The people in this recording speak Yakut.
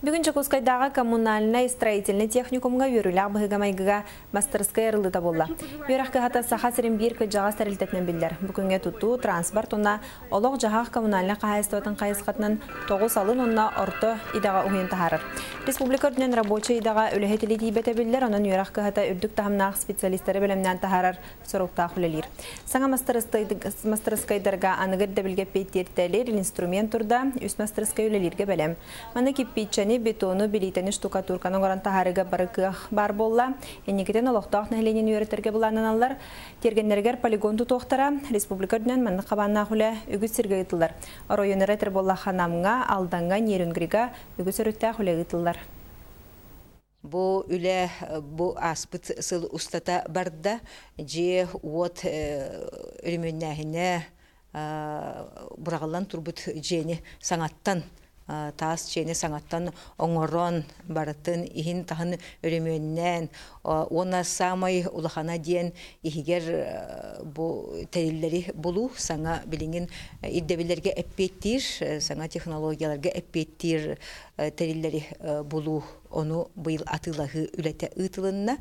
Бүгүн Дьокуускайдааҕы коммунальнай строительнай техникумҥа үөрүүлээх быһыыга-майгыга мастарыскыай арыллыыта буолла. Үөрэх кыһата Саха сирин биир кырдьаҕас тэрилтэтинэн биллэр. Бу күҥҥэ тутуу, транспорт уонна олох-дьаһах коммунальнай хаһаайыстыбатын хайысхатынан 9 алын уонна орто идэҕэ уһуйан таһаарар. Республика үрдүнэн рабочай идэҕэ үлэһит илии тиийбэтэ биллэр, онон үөрэх кыһата үрдүк таһымнаах специалистары бэлэмнээн таһаарар соруктаах үлэлиир. Саҥа мастарыскайдарга аныгы ирдэбилгэ эппиэттиир инструмент турда, үс мастарыскай үлэлииргэ бэлэм. Маны киппииччэни, бетону, билиитэни, штукатурканы оҥорон таһаарыыга бары кыах баар буолла. Инникитин олохтоох нэһилиэнньэни үөрэтэргэ былааннаналлар. Тиэргэннэригэр полигон тутуохтара. Республика үрдүнэн маннык хабааннаах үлэ үгүс сиргэ ыытыллар. Оройуоннара этэр буоллахха Намҥа, Алдаҥҥа, Нерюнгрига үгүс өрүттээх үлэ ыытыллар. Бу үлэ бу ааспыт сыл устата барда. Дьиэ-уот өрөмүөннээһинэ быраҕыллан турбут дьиэни саҥаттан таас дьиэни саҥаттан оҥорон барытын иһин-таһын өрөмүөннээн уонна саамай улахана диэн иһигэр бу тэриллэри булуу саҥа билигин ирдэбиллэргэ эппиэттиир саҥа технологияларга эппиэттиир тэриллэри булуу ону быйыл атыылаһыы үлэтэ ыытылынна.